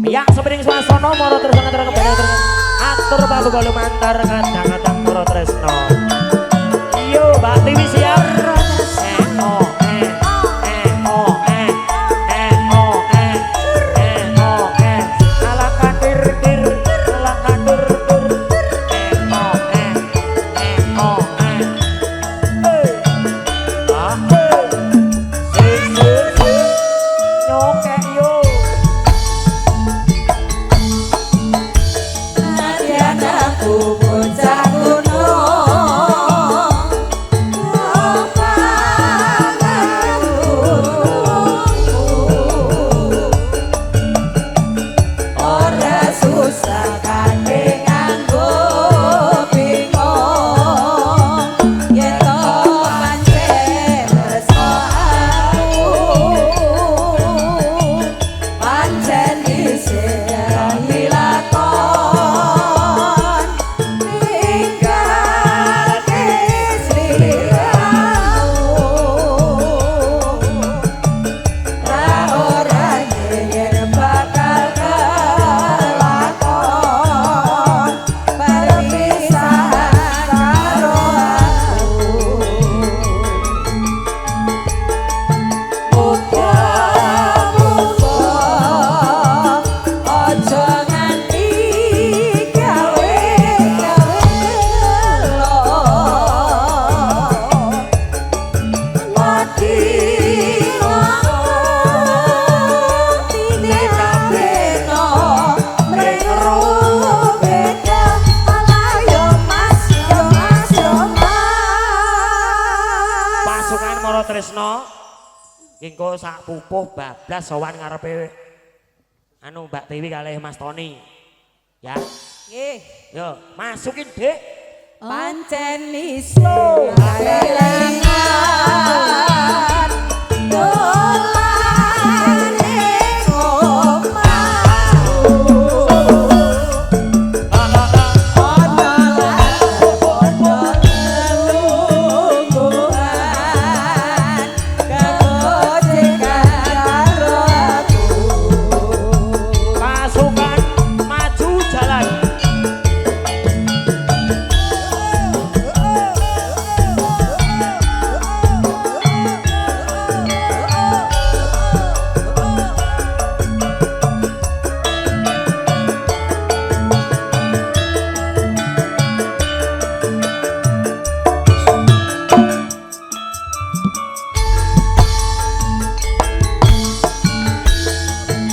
Ya, sepiring swasana mara tresna ngantar kembali atur pabuka lumantar kadang-kadang mara tresna. Yo, Mbak Tiwi siap. E O E E O E E O E E O E ala kadir dir ala kadur dur E O E E O E. Ah, sik sik sik. Nyokek yo. Aku bocah kuno ora susah kate nganggo bingung yen to pancen tresno aku pancen isih dadi lakon ninggalke sliramu ra ora yen bakal kelakon perpisahan karo aku. Muga-muga aja nganti gawe gawe gelo mati tinabeno mring beda ala yo mas yo mas yo mas. Pasukan Mara Tresna engko sak pupuh bablas sowan ngarepe anu Mbak Tiwi kalih Mas Tony. Ya. Nggih. Yo, masukin, Dik. Pancen isih kelangan dolan ning omahku ana lan padha lungguhan kegojekan karo aku. Pasukan maju jalan.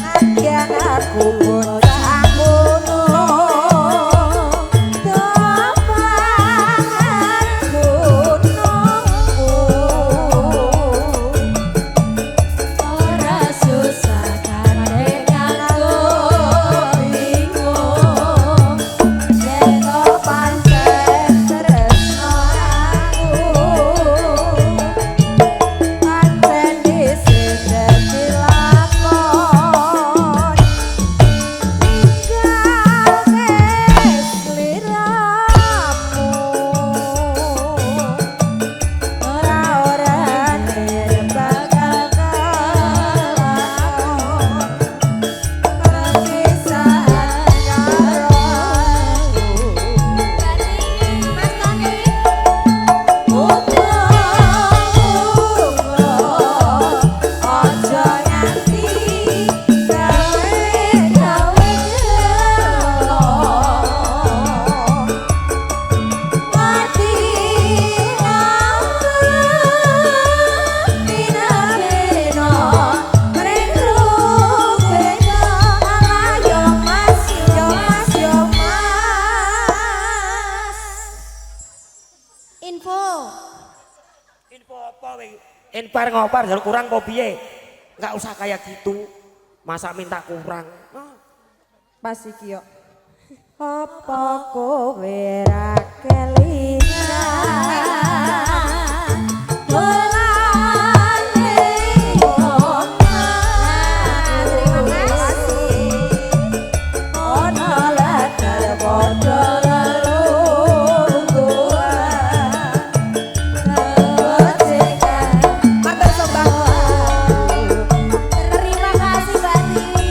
Nadyan aku bocah kuno topangan gunungku ora susah kate nganggo bingung yen to pancen tresno aku pancen isih dadi lakon ninggalke sliramu ora ora yen bakal kelakon perpisahan karo aku. Mas Tony. Muga-muga aja nganti gawe gawe gelo mati tinabeno mring beda ala yo mas yo mas yo mas. Info. Info apa kowe? Infar ngopar jaluk kurang apa piye? Enggak usah kayak gitu. Masa minta kurang? Ah. Pas iki yo. Apa kowe ra kelingan dolan ning omahku Terima kasih. ana latar padha lelungguhan kegojekan matur sembah. Terima kasih Mbak Tiwi.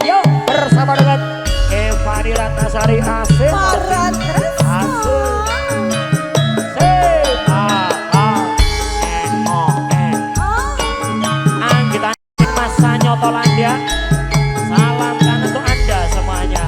Yo bersama dengan Evani Ratnasari Asik. Para tresno. Asik. C A A N O N. Anggita Masa Nyotolandia. Salam kangen untuk Anda semuanya.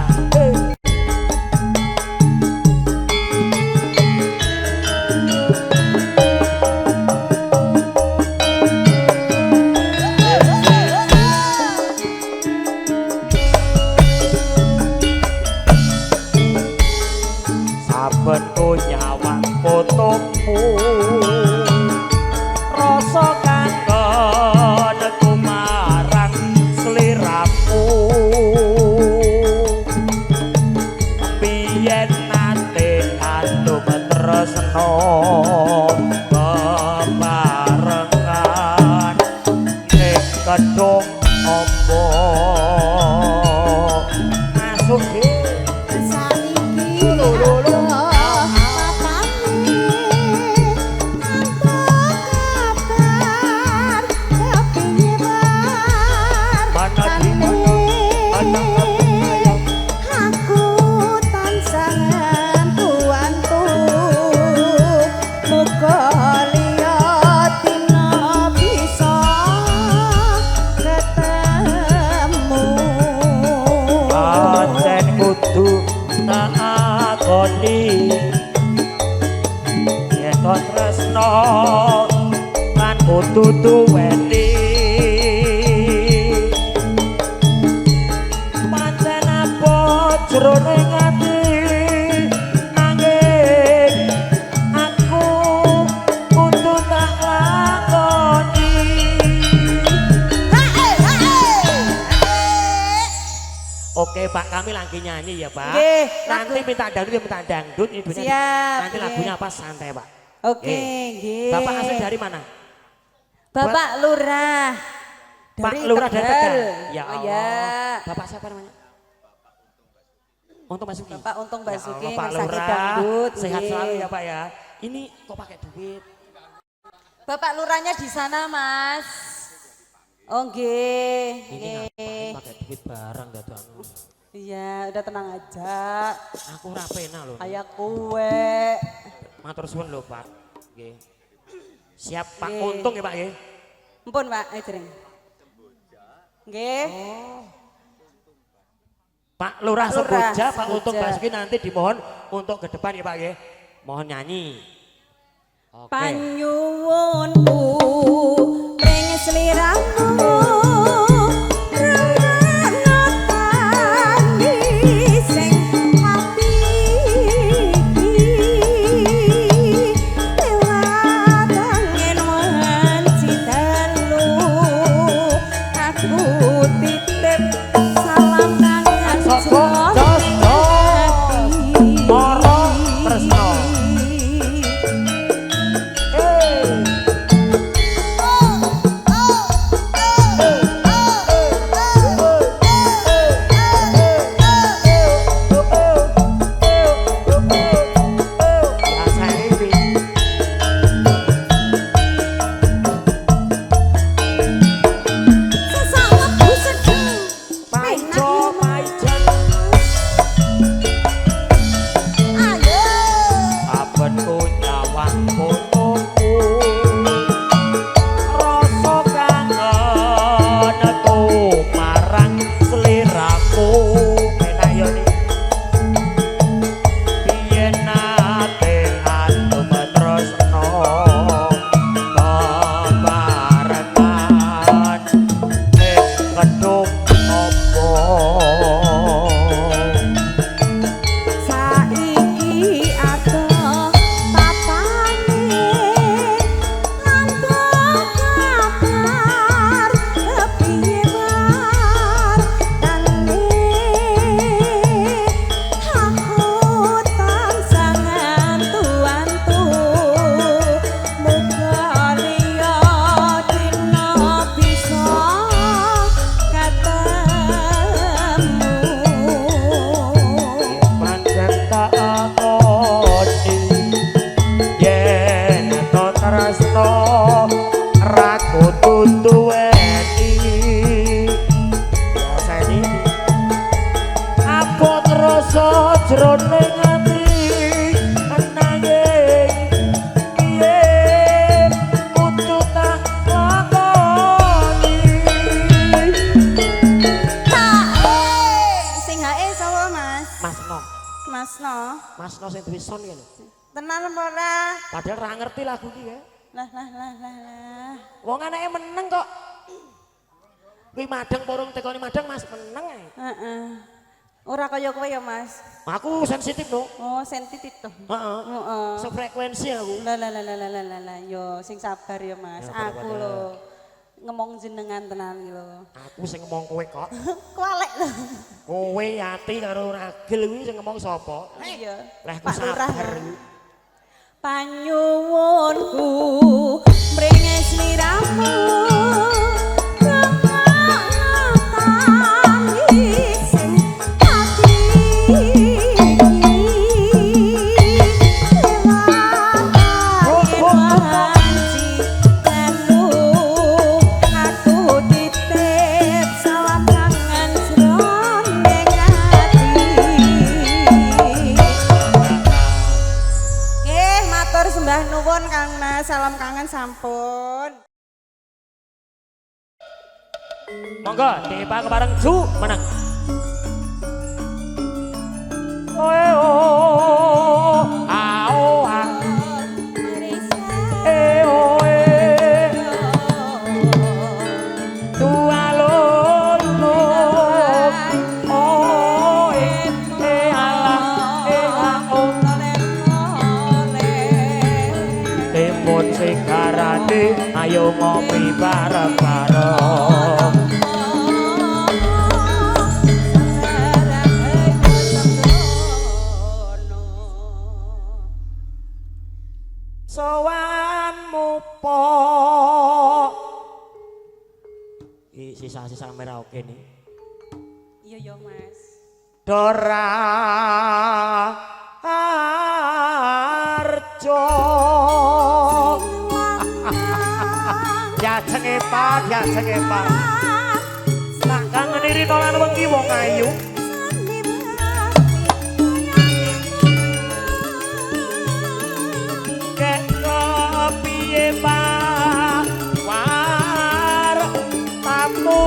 Saben ku nyawang fotomu, rasa kangen ku marang sliramu. Biyen nate andum tresno bebarengan ning kedung ombo. Masuk nggih. Saiki matane antuk kabar kepiye bar Mana di mana ada aku tansah ngantu-antu muga liya dina bisa ketemu. Pancen kudu tak akoni yen to tresno lan kudu duweni. Pancen abot jroning ati nanging aku kudu tak lakoni. Oke Pak, kami lagi nyanyi ya Pak. Nggih, nanti minta dangdut ya minta dangdut ibunya. Siap, Nanti nggih. lagunya apa santai Pak. Oke, Nggih. nggih. Bapak asli dari mana? Bapak Lurah. Pak Dari Lurah dari Tegal. Ya Oh, Allah. ya. Bapak siapa namanya? Untung Basuki. Bapak Untung Ya Basuki, Allah, Pak ngersake Lurah. dangdut, Sehat nggih. selalu ya Pak ya. Ini kok pakai duit? Bapak Lurahnya di sana, Mas. Oh, nggih. Ini Nggih. ngapain pakai duit barang dadakan. Iya, udah tenang aja. Aku ora pena lho. Kayak kue. Matur suwun lho Pak. Nggih. Siap Pak Nggih. Untung ya Pak nggih. Empun, Pak, ayo jering. Nggih. Pak Lurah Lurah Semboja, Pak Untung Semboja. Basuki nanti dimohon untuk ke depan ya Pak nggih. Mohon nyanyi. Oke. Panyuwunku ring sliramu rengano tangis sing ati iki lewat angin wanci dalu aku titip salam kangen Sopo jos jos Moro Tresno. Eh. jroning ati nanging piye kudu tak lakoni. Sing hae sapa, Mas? Mas No. Mas No. Mas No sing duwe son ki lho. Tenan apa ora? Padahal ra ngerti lagu iki ya. Lah lah lah lah lah. Wong anake meneng kok. Kuwi madeng porong tekoni madeng Mas meneng ae. Heeh. Ora kaya kowe ya, Mas. Aku sensitif no. Oh, sensitif to. Heeh. Heeh. Sefrekuensi aku. Lah lah lah lah lah lah lah. Yo sing sabar ya, Mas. Ya, Aku lho ngomong jenengan tenan iki lho. Aku sing ngomong kowe kok. Kualek lho. Kowe ati karo Ragil kuwi sing ngomong sapa? Iya. Leh ku Pak Lurah. sabar kuwi. Panyuwunku mringe sliramu aku titip salam kangen jroning ati. Nggih, matur sembah nuwun Kang Mas, salam kangen sampun. Monggo dipak bareng Ju menang. Oe o a o a e o e dua lo lo o e e a la e a o. Timun sigarane ayo ngopi bareng-bareng. Sowanmu po. Iki sisa-sisa merah oke nih. Iya yo Mas. Dora Arjo. Ya cengepa, ya cengepa. Tak kangen rino lan wengi wong ayu. Kek piye Pak war tamu.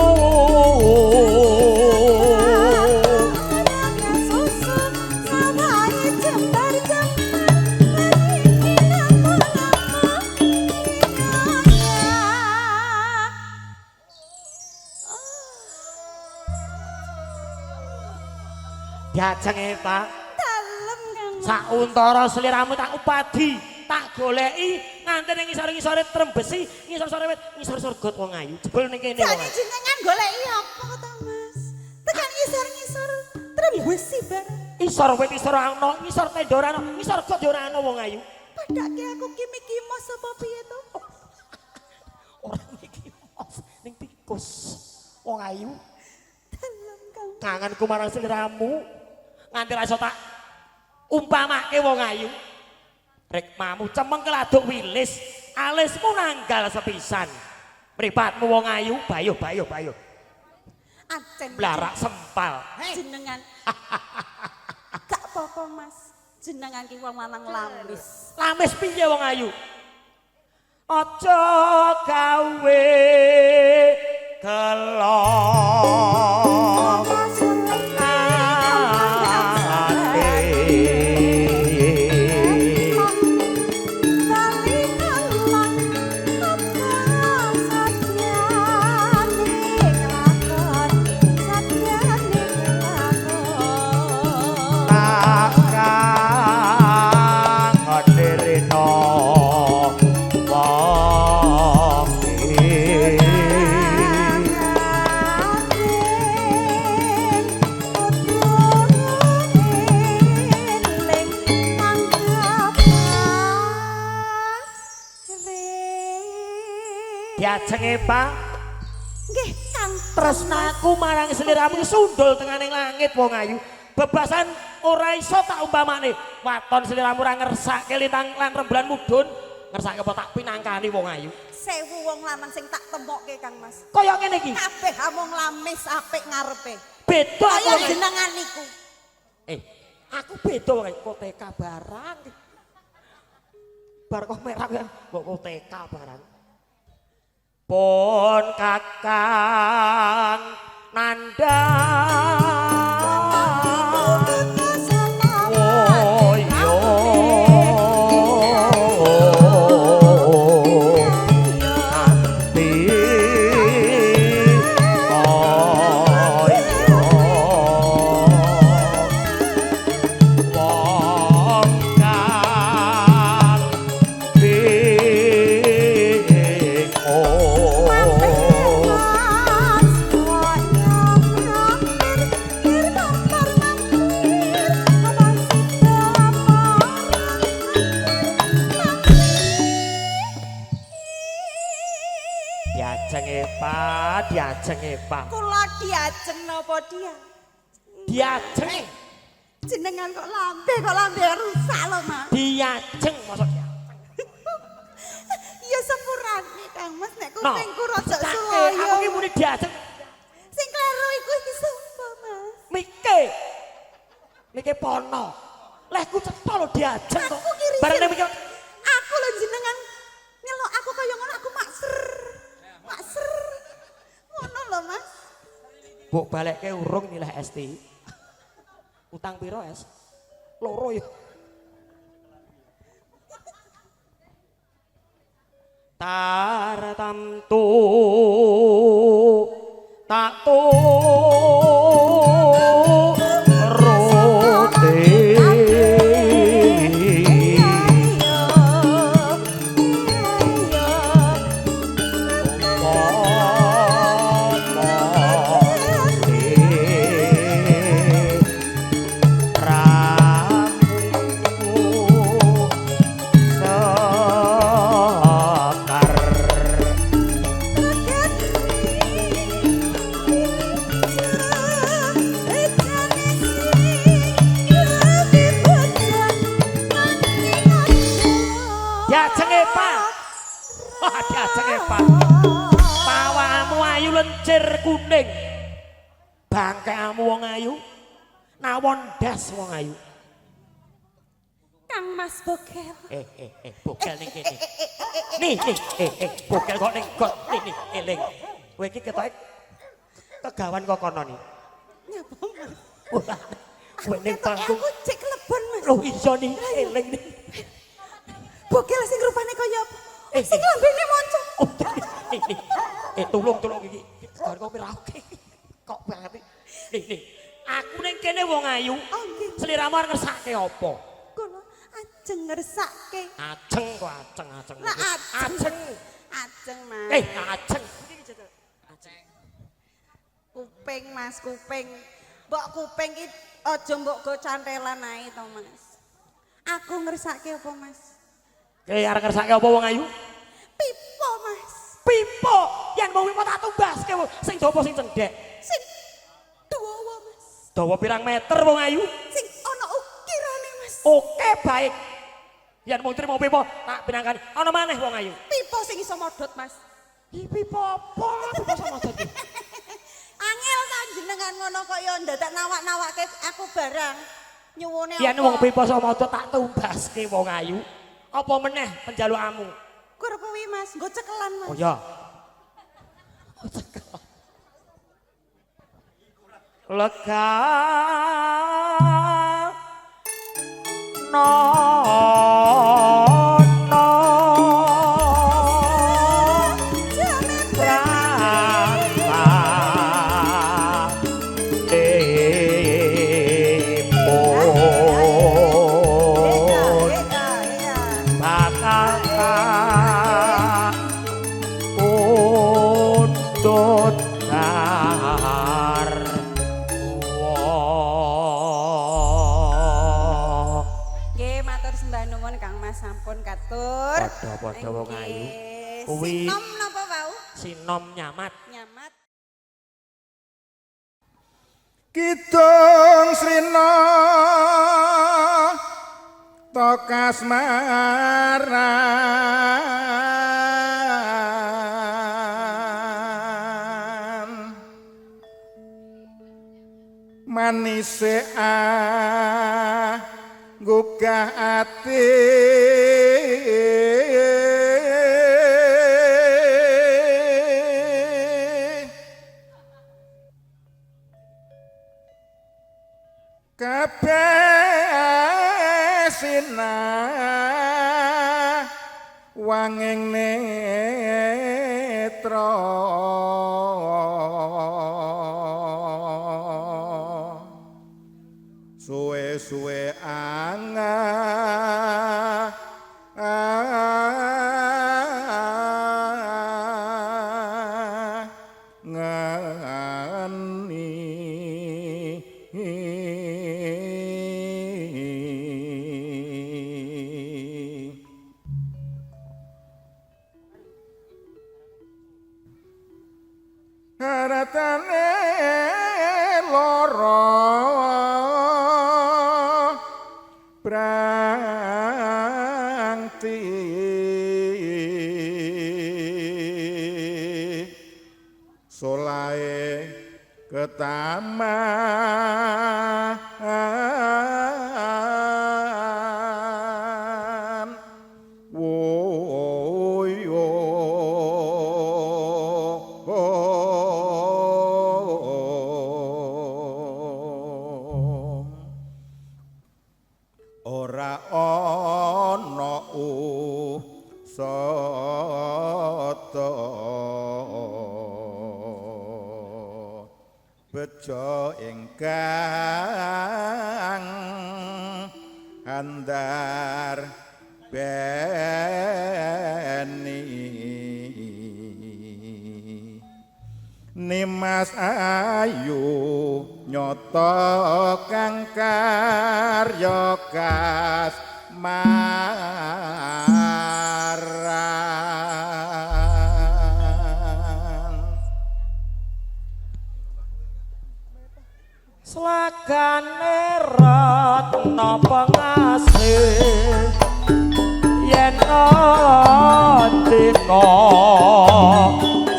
Diajenge Pak. Dalem Kang. Sauntara sliramu tak upadi, tak goleki nganti ning ngisor-ngisore trembesi, ngisor-ngisore wit, ngisor-ngisor got wong ayu. Jebul ning kene wong Jane ayu. jenengan goleki apa to Mas? Tekan ngisor-ngisor trembesi bareng. Isor wit isor ana, ngisor tenda ora ana, ngisor got ya ora ana wong ayu. Padake aku ki Mickey Mouse apa piye to? Ora Mickey Mouse ning tikus. Wong ayu, Dalem Kang. kangenku marang sliramu nganti ra iso tak umpamake wong ayu. Rikmamu cemeng keladuk wilis, alismu nanggal sepisan. Mripatmu wong ayu, bayuh bayuh bayuh. Acen Blarak sempal. jenengan. Gak apa-apa Mas. Jenengan ki wong lanang lamis. Lamis piye wong ayu? Aja gawe gelo. Tak kangen rino wong. Diajenge Pak, Nggih, Kang. tresnaku marang sliramu sundul tenganing langit wong ayu. Bebasan ora iso tak umpamane. Waton sliramu ora ngersake lintang lan rembulan mudhun, ngersake apa tak pinangkani wong ayu. Sewu wong lanang sing tak temokke Kang Mas. Kaya ngene iki. Kabeh amung lamis apik ngarepe. Beda aku Kaya wong ayu. jenengan niku. Eh, Aku beda wae kok TK barang. Bar kok merah ya, kok TK barang. Pun Kakang Nanda. Oh yo. Diajeng Pak. Kula diajeng napa dia? Diajeng. Jenengan kok lambe rusak lho, Mas. Diajeng mosok diajeng. Ya sepurane Kang Mas nek kupingku rada suwaya. Aku ki muni diajeng. Sing kleru iku iki sapa, Mas? Mike. Mike Pono. Lehku cetha lho diajeng kok. Bareng mike aku lho jenengan nyelok aku kaya ngono aku makser. Makser. Ngono lho, Mas. Mbok balekke urung nilai ST. Utang piro, Es? Loro ya. Tartamtu tak turuti. Kuning bangkeamu wong ayu nawon das wong ayu Kang Mas Bokel. Bokel ning kene. Nih nih bokel kok ning got nih nih eling. Kowe iki ketoke kegawan kok kono nih. Nyapa Mas? Kowe ning panggung aku cek klebon Mas. Loh iya nih eling nih. Bokel sing rupane kaya apa? Sing lambene monco. Nih nih. Tulung iki. Kok oke. Kok banget. Nih nih. Aku ning kene wong ayu. Oh nggih. Sliramu arep ngersake apa? Kula ajeng ngersake. Ajeng kok ajeng ajeng. Lah ajeng. Ajeng Mas. Ajeng. Ajeng. Kuping Mas, kuping. Mbok kuping iki aja mbok go cantelan ae to Mas. Aku ngersake apa Mas? Arep ngersake apa wong ayu? Pipo Mas. Pipo, yen wong pipo tak tumbaske sing dawa sing cendhek. Sing dawa Mas. Dawa pirang meter wong ayu? Sing ana ukirane Mas. Oke baik. Yen wong trimo pipo tak pinangkani. Ana maneh wong ayu. Pipo sing iso modhot Mas. Iki pipo apa? Pipo iso modhot iki. Angel ta jenengan ngono kok ya ndadak nawak-nawake aku barang. Nyuwune apa? Yen wong pipo iso modhot tak tumbaske wong ayu. Apa meneh penjalukamu? Kur kuwi Mas, nggo cekelan Mas. Oh ya. Oh cekelan. Lega no no Sampun katur. Padha-padha wong ayu. Kuwi sinom napa wau? Sinom nyamat. Nyamat. Kidung Srina Tokasmaran Manise ah nggugah ati kabeh sinah wanging netra suwe-suwe angah ngani haratane loro brangti solahe ketaman woyo ora ana usada bejo ingkang andar beni Nimas ayu nyoto kang karya kasmaran. Slagane retna pengasih yen andika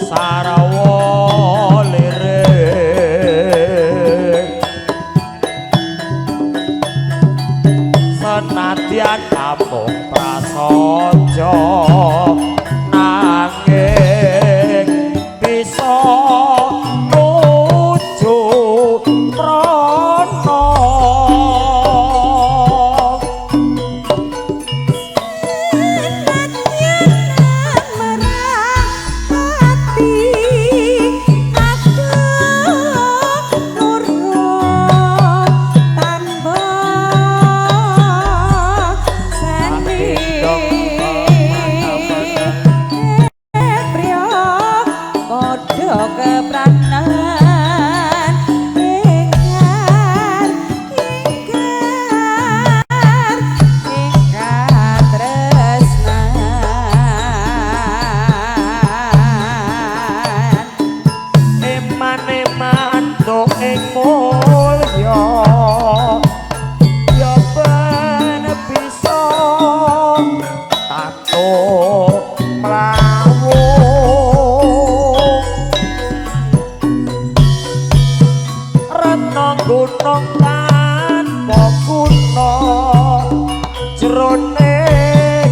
sarawa lirik senadyan amung prasaja nanging bisa nuju prana. Eman-eman ing mulya ya ben bisa tato mlawu retna gunung tanpa guna jroning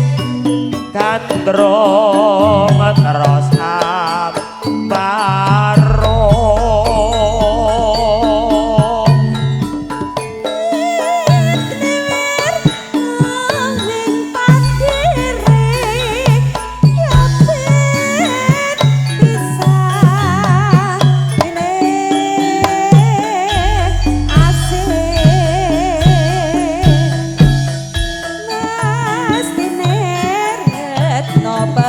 gandrung terus ambaro. No.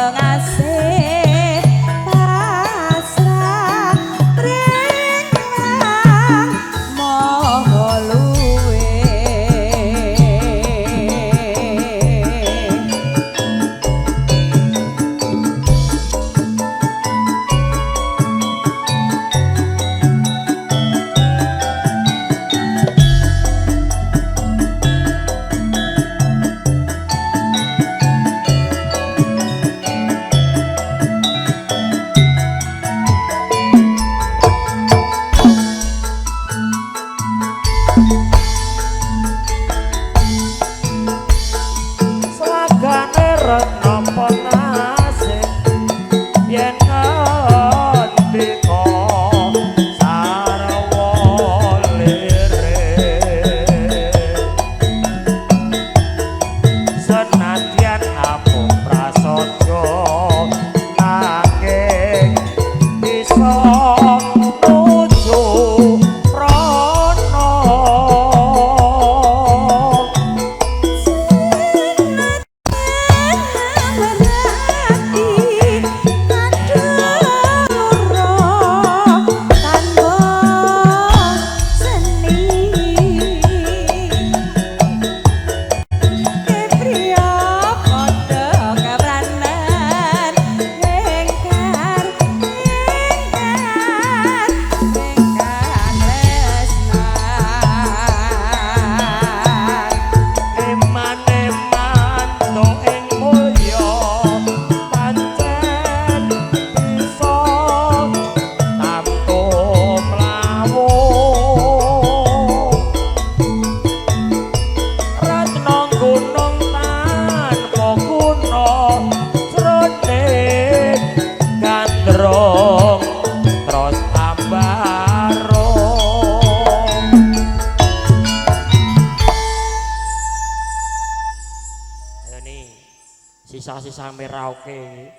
Sisa-sisa Merauke.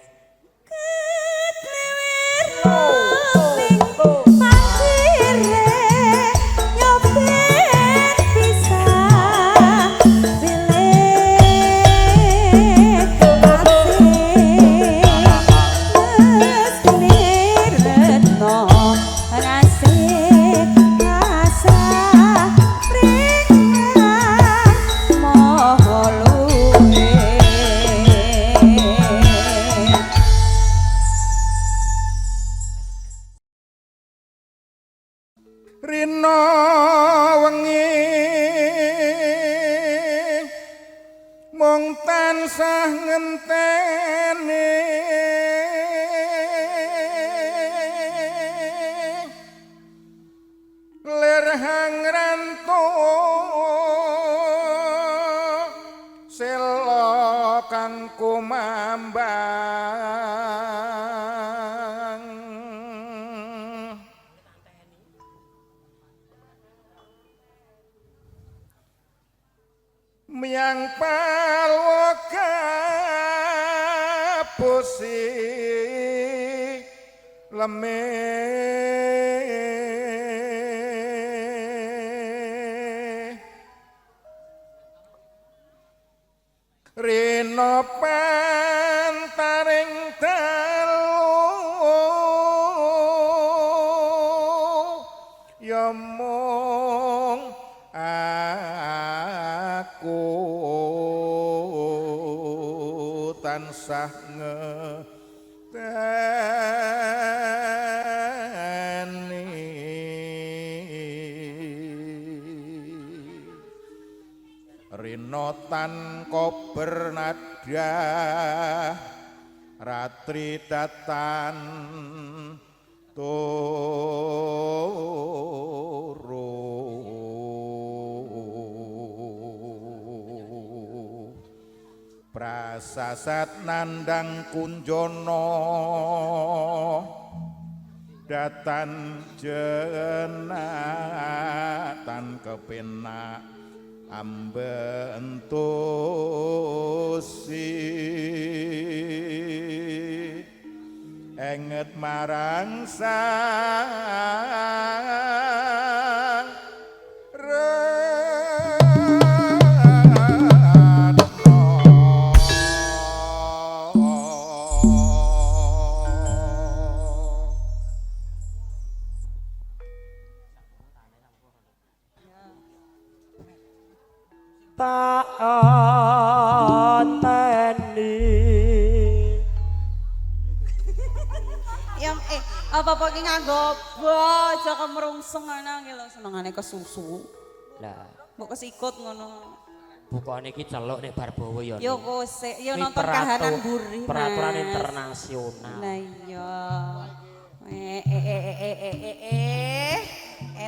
Ketliwir ning pancire nyopet bisa pilih asih mestine retno ngasih asah ringan moho luwe. Rina wengi mung tansah ngenteni lir hangranto sela kang kumambang. Miang palwa kapusi leme rina pantaring dalu ya mung aku tansah ngeteni. Rina tan kober nada ratri datan turu prasasat nandang kunjono datan jenatan kepenak ambentusi enget marang sang Tak anteni. Ya apa-apa ki nganggo aja kemrungsung ngono ki lho senengane kesusu. Lah, mbok kesikut ngono. Bukane iki celuk nek bar bawa ya. Yo kosek, yo nonton kahanan buri. Peraturan internasional. Lah iya.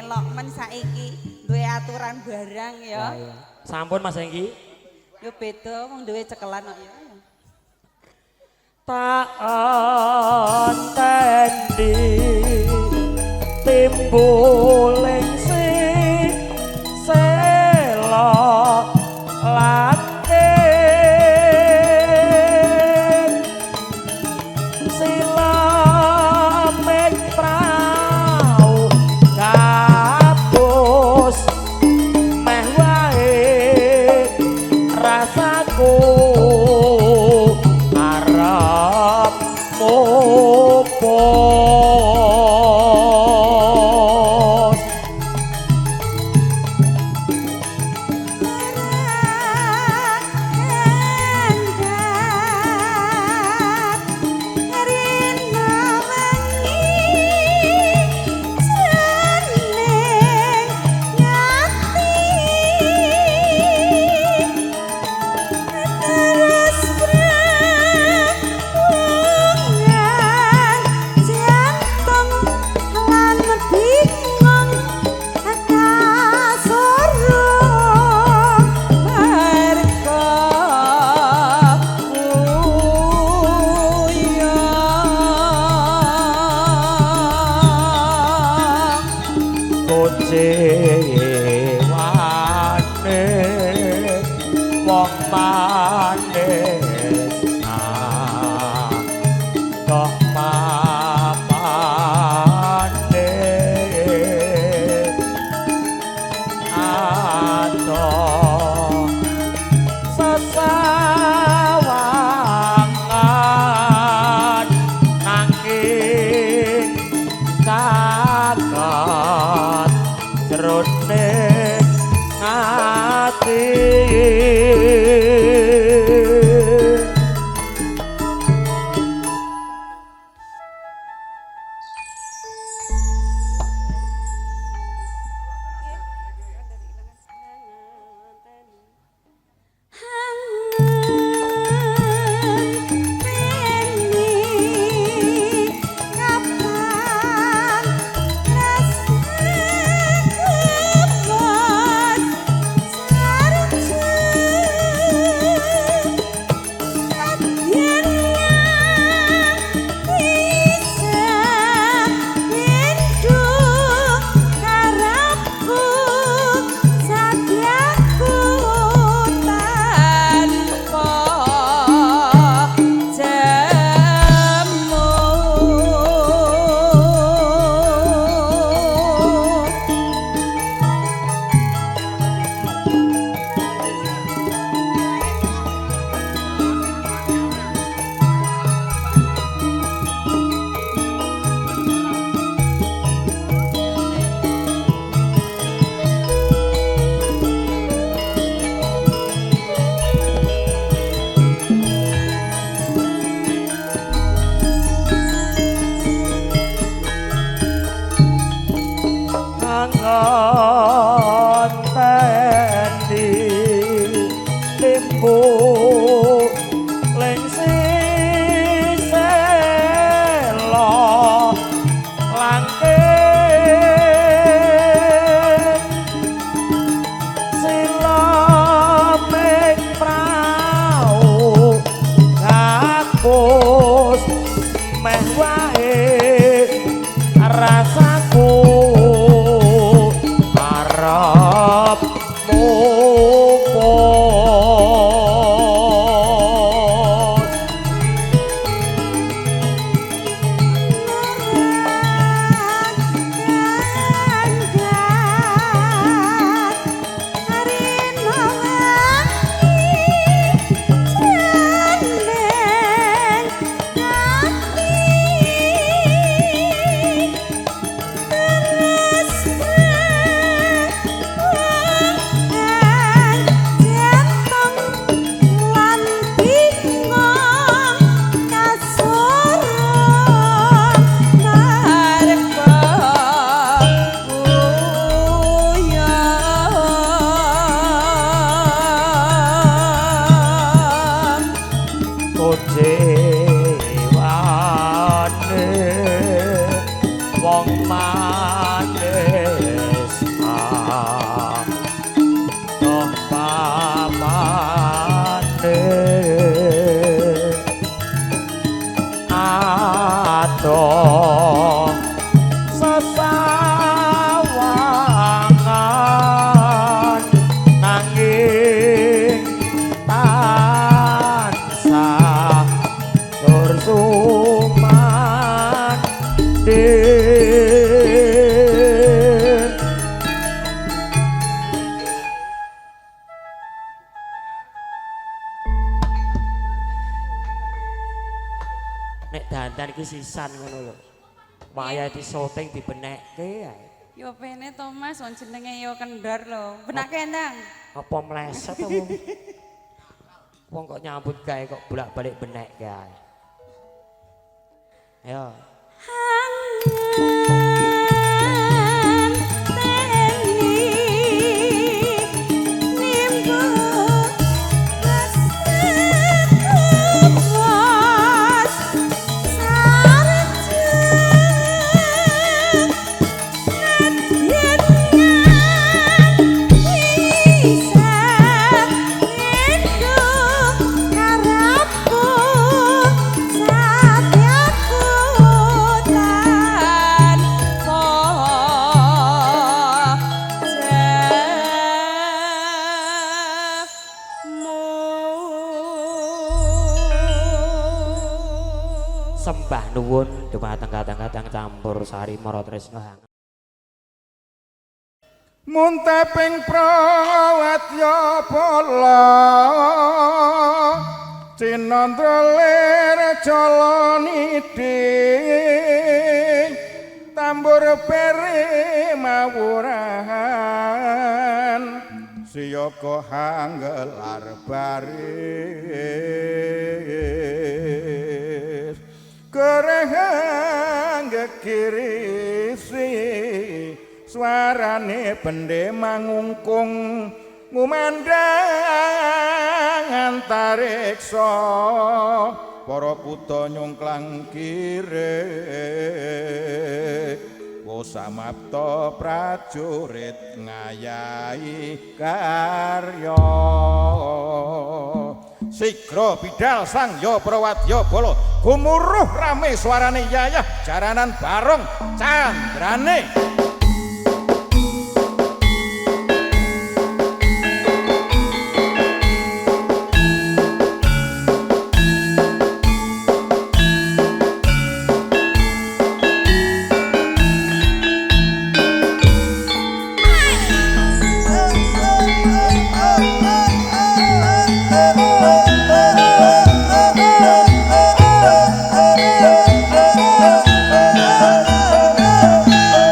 Elok men saiki duwe aturan barang ya. Lah iya. Sampun Mas Hengki. Yo beda wong duwe cekelan kok ya. Tak anteni timbuling si sela langit silaming prau gabus meh wae rasaku arep mupus. Kecewane wong manis. Nasibku lengsi selo langking silaming prau gapus meh wae rasaku arep muput. Kecewane wong manis toh papane adoh sesawangan nanging tansah tur sumandhing. Nek dandan iki sisan ngono lho. Wayahe disoting dibenekke ae. Yo pene to Mas, wong jenenge yo kendor lho. Benake ndang. Apa mleset to wong? Wong kok nyambut gawe kok bolak-balik benekke ae. Ayo. Angen teni nimbul was sarja nadyan bisa ngendung karepku satyaku tanpa jemu. Sembah nuwun dumateng kadang-kadang campur sari mara tresna. Munteping prawatya bala cinandra lir jalanidhi tambur pere mawurahan siyaga hanggelar baris gerehang gegirisi suarane bende mangungkung ngumandhang antariksa para kuda nyungklang kirik wosamapta prajurit ngayahi karya sigra bidal sang ya prawadya bala gumuruh rame suarane yayah jaranan barong candrane.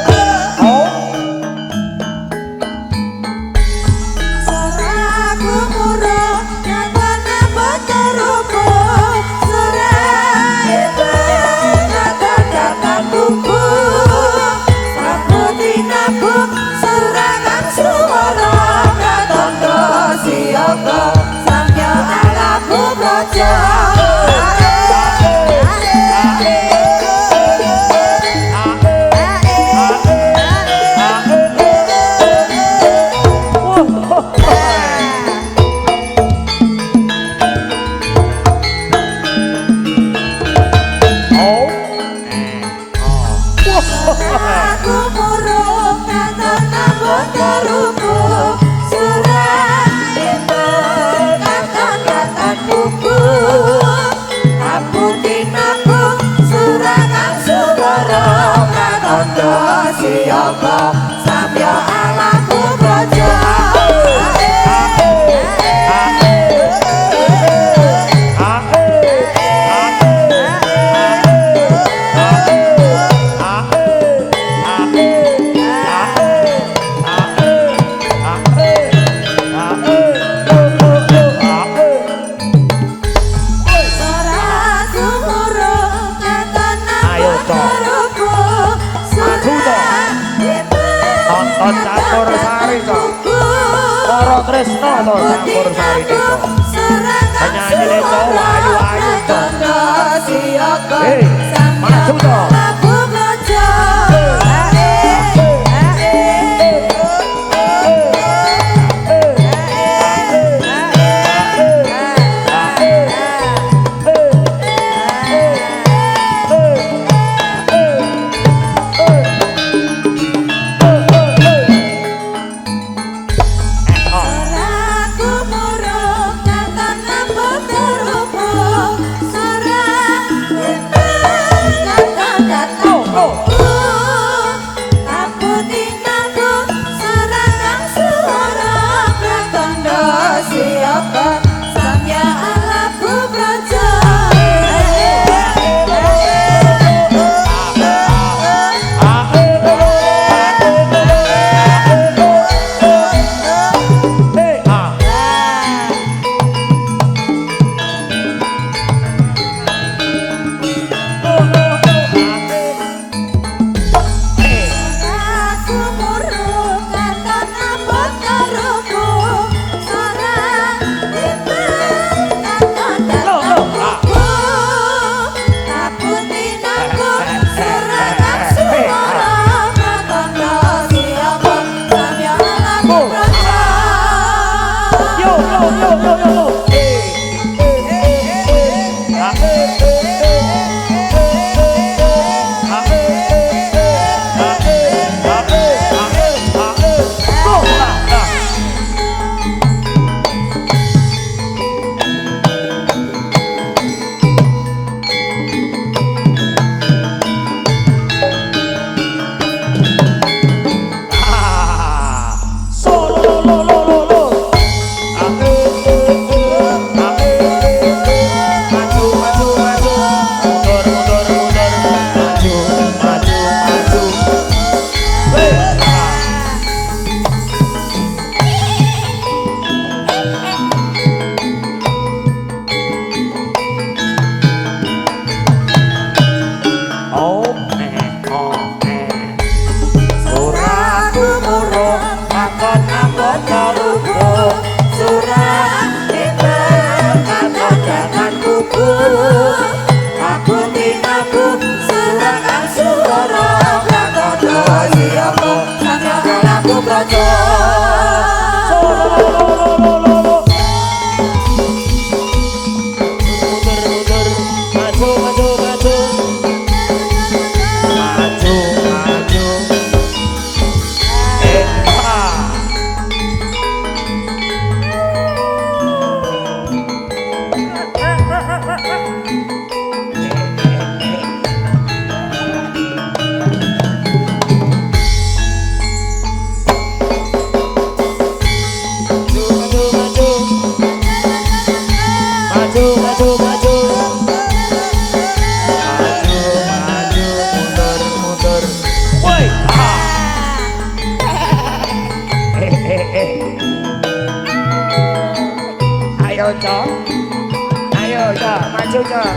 Oh, Penyanyi leco ayu-ayu to. Hei, maju to. Ayo cok, ayo cok, maju cok.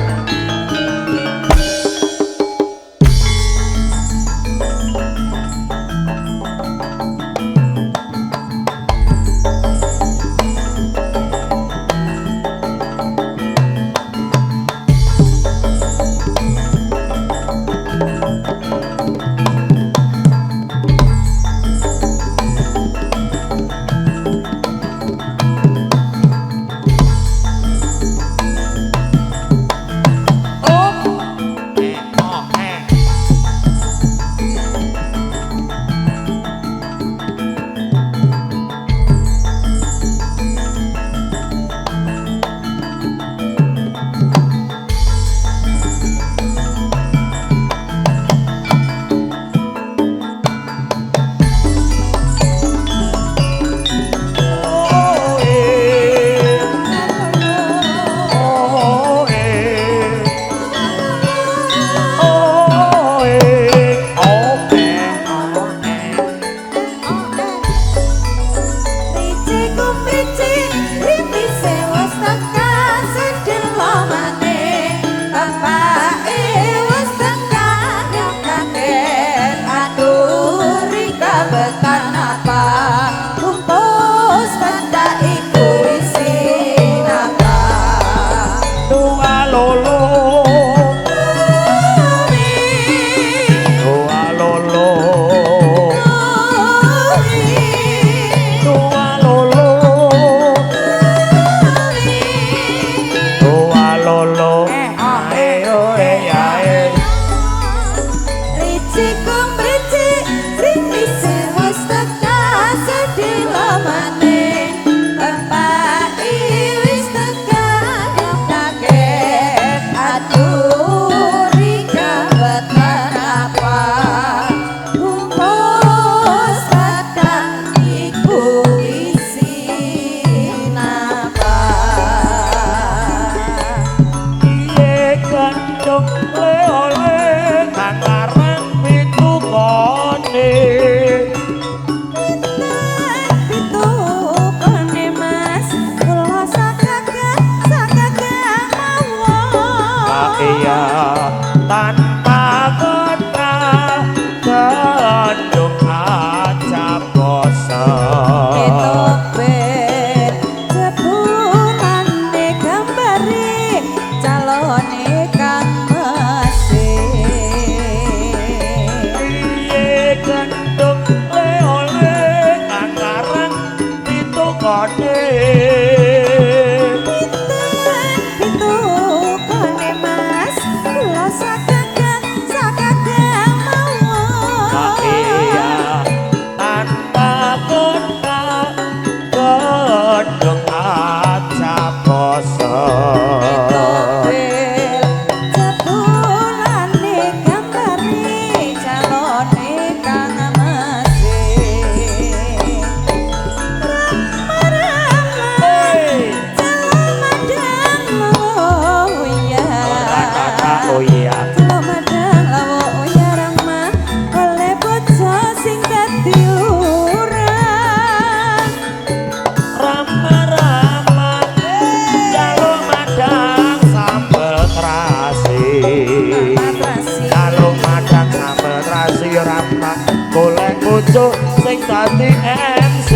bojo sing dadi MC.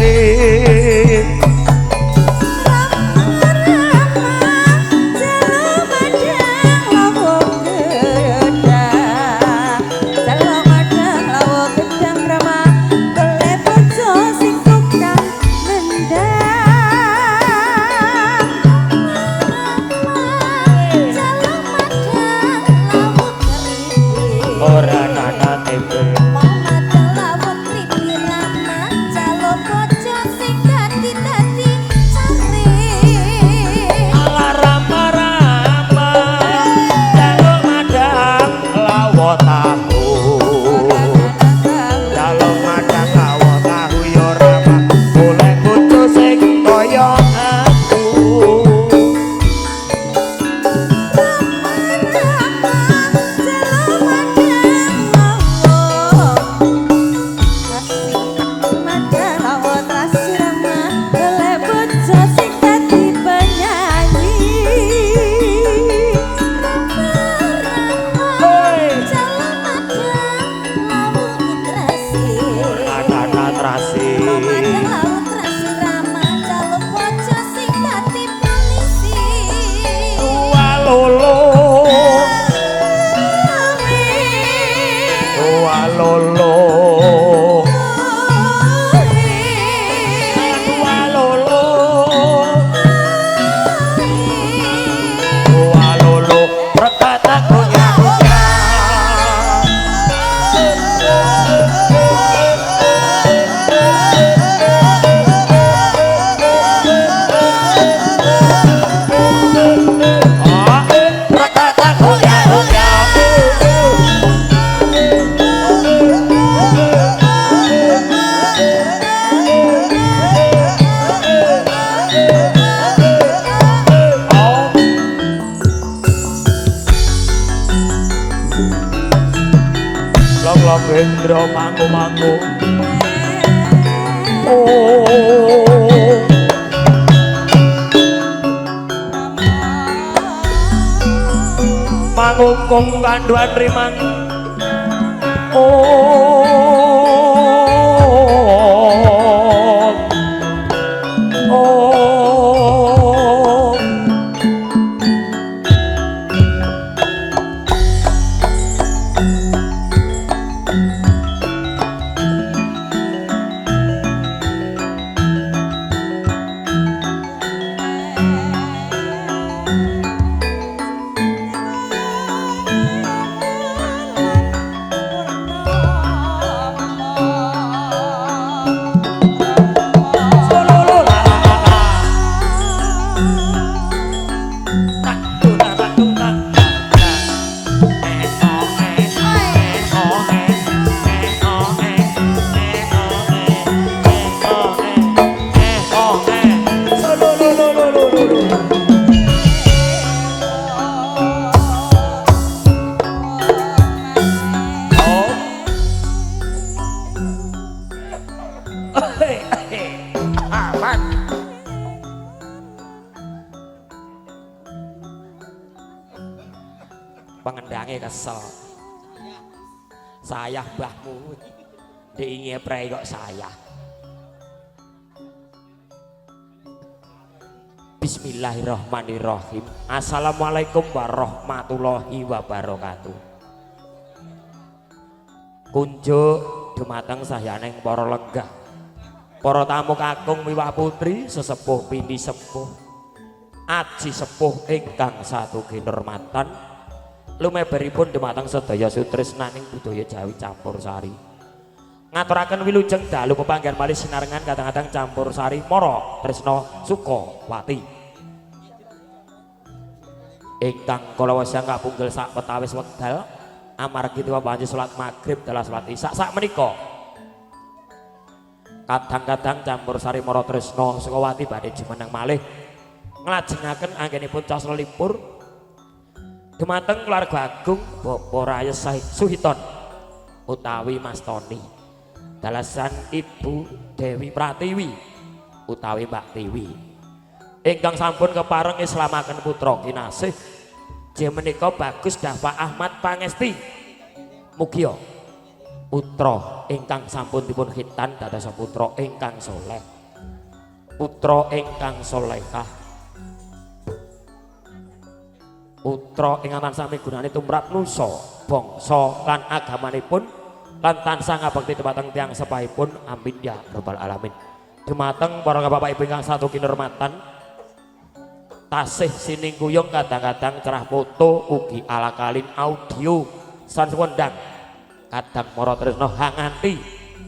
Ora nana tempe. Ala rama rama jaluk madang lawo tahu. Jaluk madang lawo tahu ya rama golek bojo sing kaya aku. Ora nana trasi. Walolo walolo walolo walolo rekata goyang. Rekata goyang goyang. Oh. Long long hendro mangku mangku. Oh. Mangungkung kanduan rimang. Oh. Oh. Sololo la la la la. Tak tu tak tak tu tak tak tak. Eh oh eh eh oh eh eh oh eh eh oh eh eh oh eh eh oh eh. Sololo lo lo lo lo lo. Oh. Hei, hei. Aman. Pengendange kesel. Sayah mbahmu. Diinge prei kok sayah. Bismillahirrahmanirrahim. Assalamualaikum warahmatullahi wabarakatuh. Kunjuk dumateng sahyaning para lenggah, para tamu kakung miwah putri, sesepuh pini sepuh, aji sepuh ingkang satu kinurmatan, lumeberipun dumateng sedaya sutresnaning budaya Jawi campur sari. Ngaturaken wilujeng dalu pepanggihan malih sinarengan kadang-kadang campur sari mara tresna Sukawati. Ingkang kala wesiang kapunggel sak wetawis wekdal amargi tiwa panci salat maghrib dalah salat isya sak menika. Kadang-kadang campur sari mara tresna Sukawati badhe jumeneng malih nglajengaken anggenipun cas lelipur dumateng keluarga agung Bapak Rayes Suhiton utawi Mas Tony, dalasan Ibu Dewi Pratiwi utawi Mbak Tiwi ingkang sampun kepareng islamaken putra kinasih jih menika Bagus Dafa Ahmad Pangesti. Mugia Putra ingkang sampun dipun khitan dados putra ingkang soleh, putra ingkang solehah, putra ingkang tansah migunani tumrap nusa, bangsa lan agamanipun lan tansah ngabekti dumateng tiyang sepahipun. Amin ya rabbal alamin. Dumateng para bapak ibu ingkang satu kinurmatan, tasih siningkuyung kadang-kadang cerah foto ugi ala kalin audio sanes wondang kadang mara tresno hanganti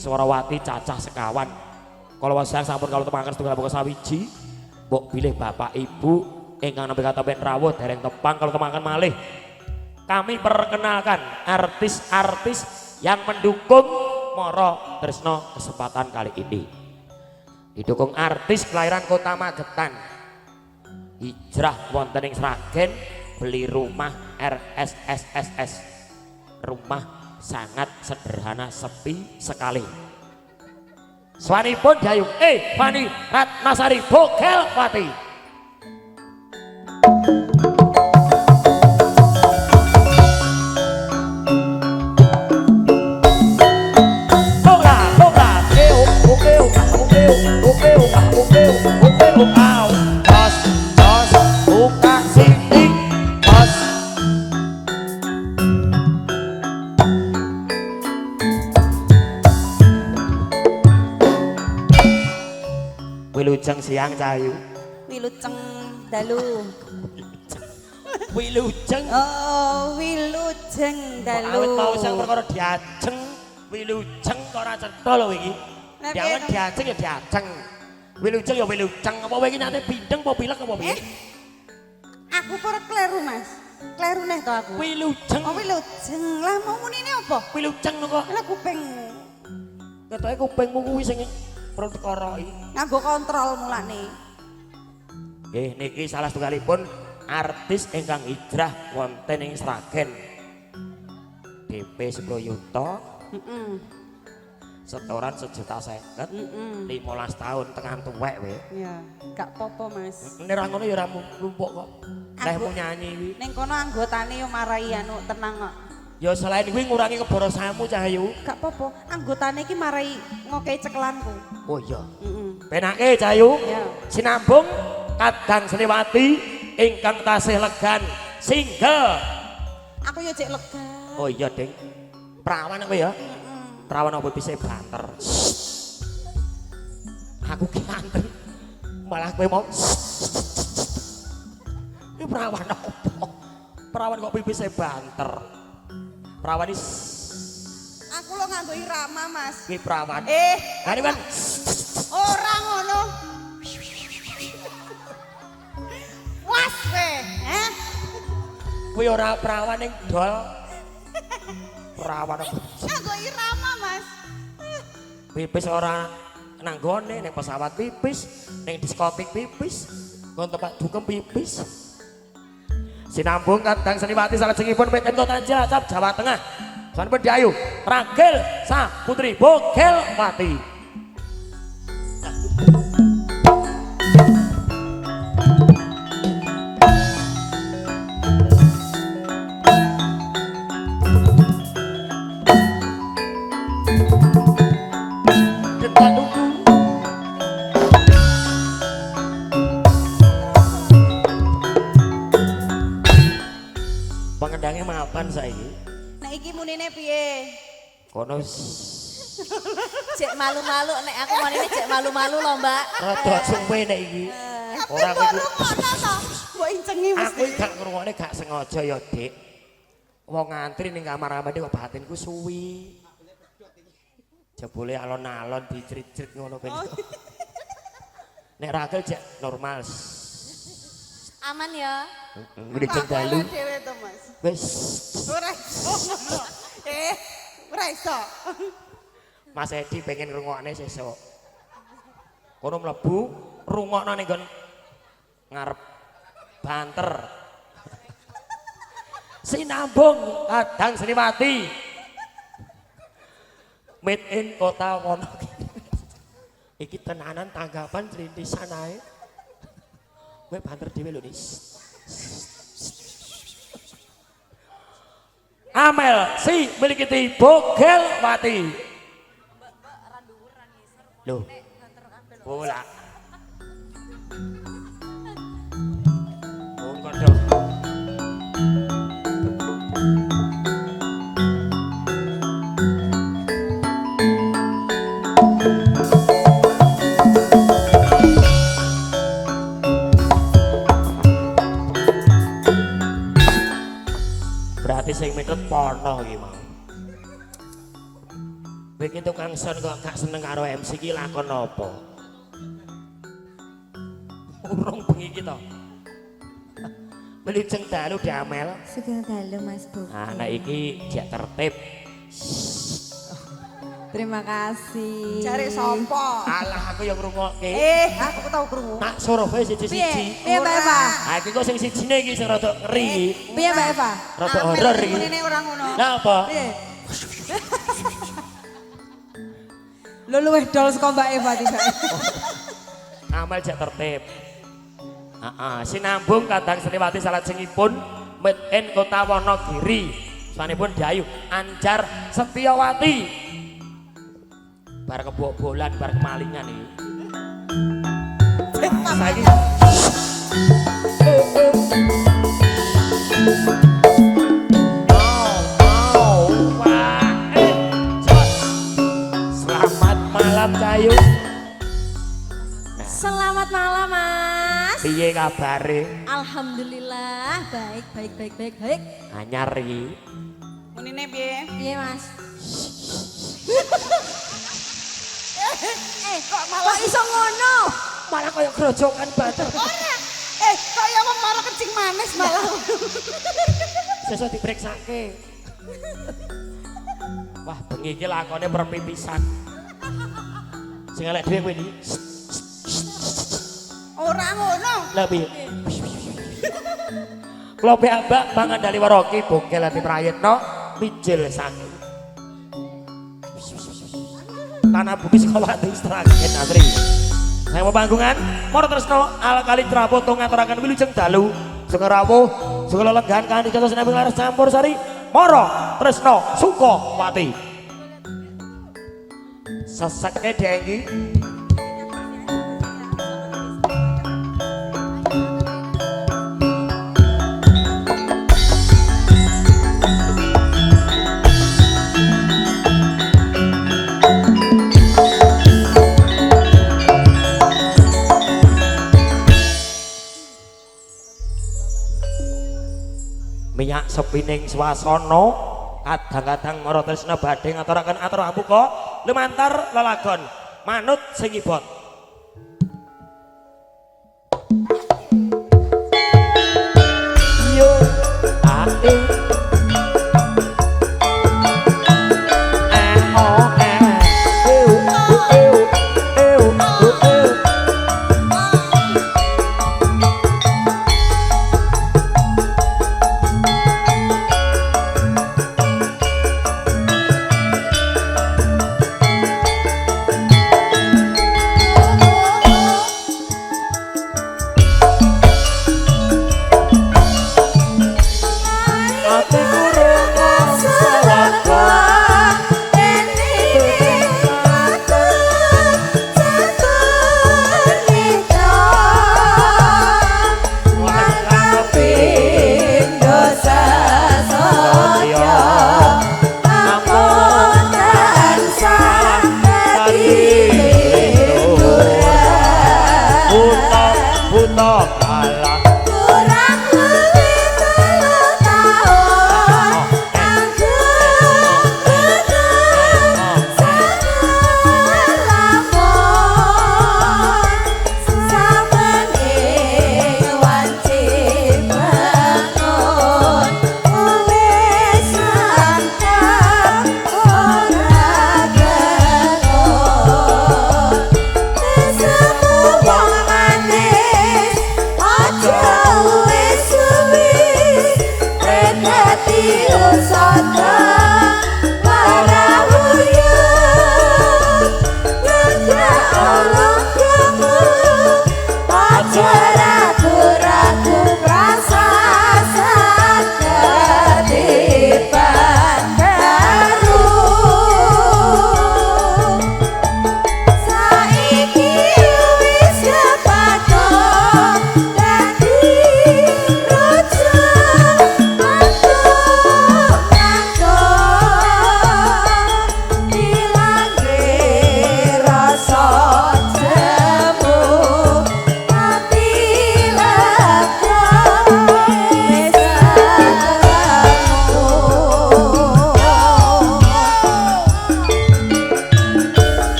Swarawati cacah sekawan. Kala wau sampun kula tepangaken setunggal buka sawiji, mbok bilih bapak ibu ingkang nembe katampen rawuh dereng tepang kula tepangaken malih. Kami perkenalkan artis-artis yang mendukung Mara Tresno kesempatan kali ini. Didukung artis kelahiran Kota Magetan, hijrah wonten ing Sragen, beli rumah RSSSS, rumah sangat sederhana, sepi sekali. Swanipun Dayu Fani Ratnasari Bogel Wati. Wilujeng siang Cahayu. Wilujeng dalu. Wilujeng. Oh, wilujeng dalu. Awit mau sang perkara diajeng, wilujeng kok ora cetha lho iki. Diawen diajeng ya diajeng. Wilujeng ya wilujeng. Apa kowe iki nate bindeng apa pilek apa piye? Aku ora kleru, Mas. Kleru neh to aku. Wilujeng. Oh, wilujeng. Lah mau munine apa? Wilujeng kok. Lah kupingmu. Ketoke kupingmu kuwi sing perlu dikoroki. Nganggo kontrol mulane. Nggih, niki salah setunggalipun artis ingkang hijrah wonten ing Sragen. DP 10 yuta. Heeh. Setoran 1.50.000. 15 tahun tekan tuwek kowe. Iya, gak popo, Mas. Nek ora ngono ya ora mlumpuk kok. Lehmu nyanyi kuwi. Ning kono anggotane yo marai anu tenang kok. Ya selain kuwi ngurangi keborosanmu Cahayu. Gak popo, anggotane iki marai ngokei cekelanku. Oh iya. Heeh. Penake Cahayu. Iya. Sinambung kadang Seniwati ingkang tasih legan single. Aku yo cek legan. Oh iya, Ding. Prawan kowe ya? Prawan apa bisa banter. Aku ki antri. Malah kowe mau. Ini perawan apa? Perawan kok pipise banter. Perawan iki aku lo nganggo irama, Mas. Ki perawan. Eh, Lah kan ora ngono. Was kowe, heh? Kuwi ora perawan ning dol. Perawan apa? Nganggo irama, Mas. Pipis ora nang gone, ning pesawat pipis, ning diskotik pipis, nggon tempat dukem pipis. Sinambung kadang Seniwati salajengipun PTN Kota Cilacap Jawa Tengah. Sampun Diayu Ragil Saputri Bogel Wati. Pengendangnya mapan saiki. Nek iki munine piye? Kono cek malu-malu nek aku munine cek malu-malu lho, Mbak. Rada suwe nek iki. Ora kowe rungokno to. Mbok incengi mesti. Aku gak ngrungokne gak sengaja ya, Dik. Wong ngantri ning kamar mandi kok batinku suwi. Jebule alon-alon dicrit-crit ngono ben. Nek Ragil cek normal. Aman ya. Wilujeng dalu. Dhewe to, Mas. Wis. Ora iso ngono. Ora iso. Mas Edi pengen ngrungokne sesuk. Kono mlebu rungokno ning nggon ngarep banter. Sinambung kadang Seniwati. Made in Kota Wonogiri. Iki tenanan tanggapan rintisan ae. Kowe banter dhewe lho, Nis. Amel si milikiti Bogelwati. Loh. Bola. Oh, kodok. Berarti sing mitut porno iki mau. Kowe iki tukang son kok gak seneng karo MC iki lakon apa? Urung bengi iki to. Wilujeng dalu Damel. Sugeng dalu Mas Bobo. Nah, nek iki jak tertib. Terima kasih. Jare sapa? Alah aku yang ngrungokke. Aku tau krungu. Tak survei siji-siji. Piye Mbak Eva? Ha iki kok sing sijine iki sing rada ngeri iki. Piye Mbak Eva? Rada horor iki. Munine ora ngono. Lah apa? Piye? Lho luwih dol saka Mbak Eva tiba. Amal jak tertib. Heeh, sinambung kadang Sriwati salajengipun Made in Kota Wonogiri. Swanipun Dayu Anjar Setiawati. Bar kebobolan, bar kemalingan iki. Saiki selamat malam Cayu. Selamat malam Mas. Piye kabare? Alhamdulillah baik baik baik baik baik. Anyar iki. Munine piye? Piye Mas? Kok malah Kok iso ngono? Malah koyo grojokan bater. Ora. Kok ya wong malah kencing manis malah. Sesuk diperiksake. Wah, bengi iki lakone perpipisan. Sing elek dhewe kowe iki. Ora ngono. Lah piye? Klope abak pangandali waroki bongkel ati prayitna mijil sangi. Tanah bumi Sukawati Sragen Asri. Saya mau panggungan Moro Tresno Alkali Trapoto ngaturaken wilujeng dalu sugeng rawuh sugeng lelenggahan kanthi jasa sinambung laras campur sari Moro Tresno Sukawati. Seseke dengki. Minyak sepining swasana kadang-kadang Moro Tresno badhe ngaturaken atur ambuka lumantar lelagon manut sing ibot. Yo a e o e e u e u e u e u.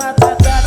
ora jajan.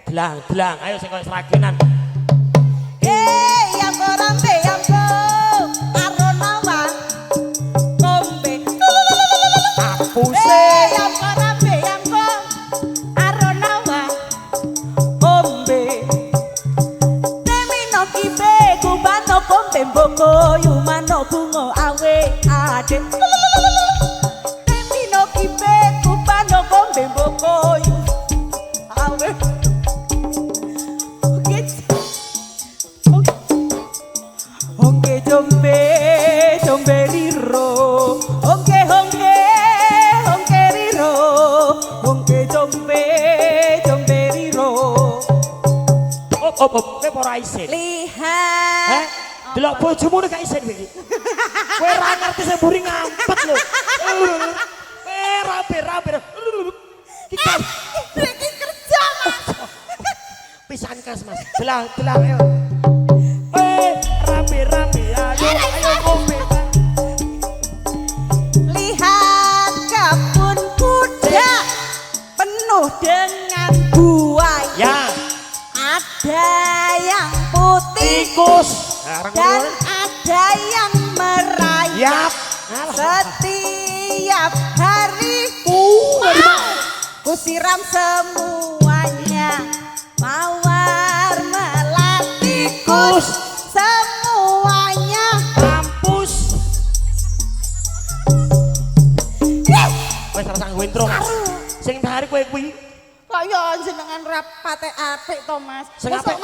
Delang, delang, ayo sing koyo sragenan. Eh, yang rambe yang aronawa kombe. Kapuse. Eh, yang rambe yang aronawa kombe. Temino kibe kubano kombe mboko yumano bungo awe ade. Temino kibe kubano kombe mboko yu awe. Jombe, jombe riro, onke onke, onke riro, onke jombe, jombe riro. Op op op, kowe ora isin. Lihat. Heh, delok bojomu nek gak isin kowe iki. Kowe ora ngerti sing mburi ngampet lho. Kowe rabe rabe. Kita iki kerja, Mas. Pisan kas, Mas. Delang, delang ayo. Rame-rame ayo ayo ngombe. Lihat kebun kuda penuh dengan buah. Ya. Ada yang putih tikus dan ada yang merayap. Setiap hari ku siram semuanya mawar melati kus. Semuanya kampus. Wes ora sanggup intro. Sing tarik kowe kuwi. Kok ya jenengan rapate apik to, Mas. Sing apik.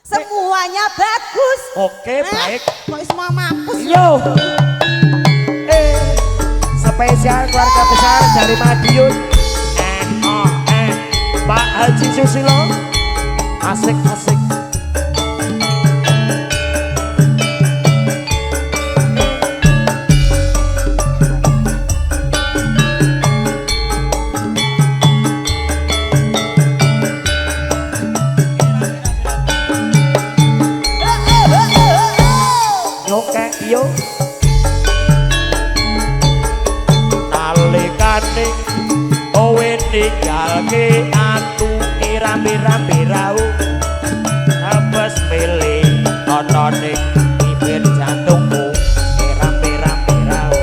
Semuanya bagus. Oke, baik. Kok semua mampus. Yo. Spesial keluarga besar dari Madiun. Pak Haji Susilo. Asik-asik. Yo nalikane kowe ninggalke aku rambe-rambe rau habes milih ana ning bibir jantungku rambe-rambe rau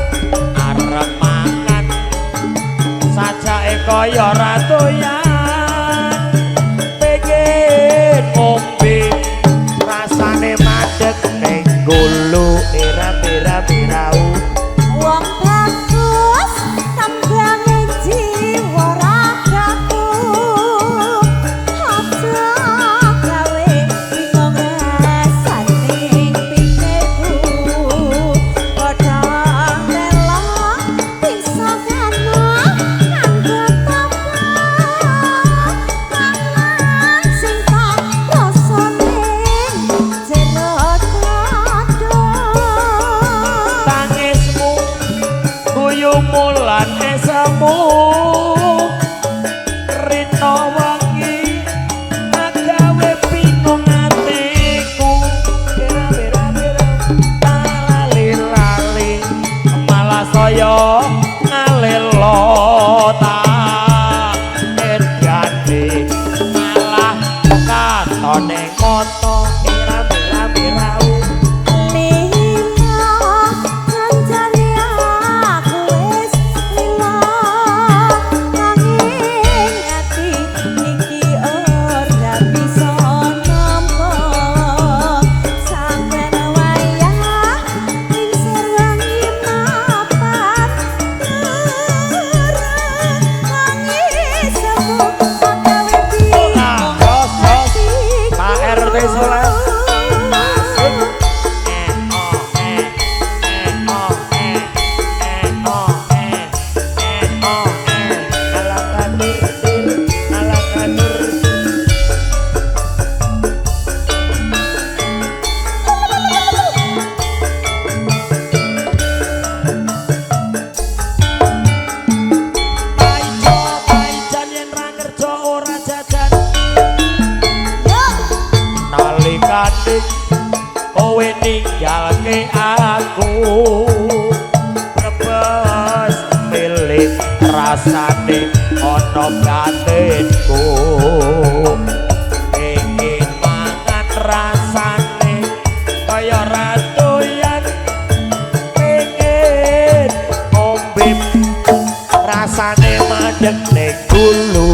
arep mangan sajake kaya ra doyan pengen ngombe rasane madeg ning gulu rambe-rambe rau. Wong bagus tambange jiwa ragaku aja gawe bingung tegane kowe ninggalke aku. Brebes milih rasane ana batinku. Ingin mangan rasane kaya ratoyan, pengen ngombe rasane madeg ning gulu.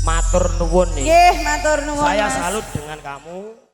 Matur nuwun nih. Nggih, matur nuwun. Saya salut dengan kamu.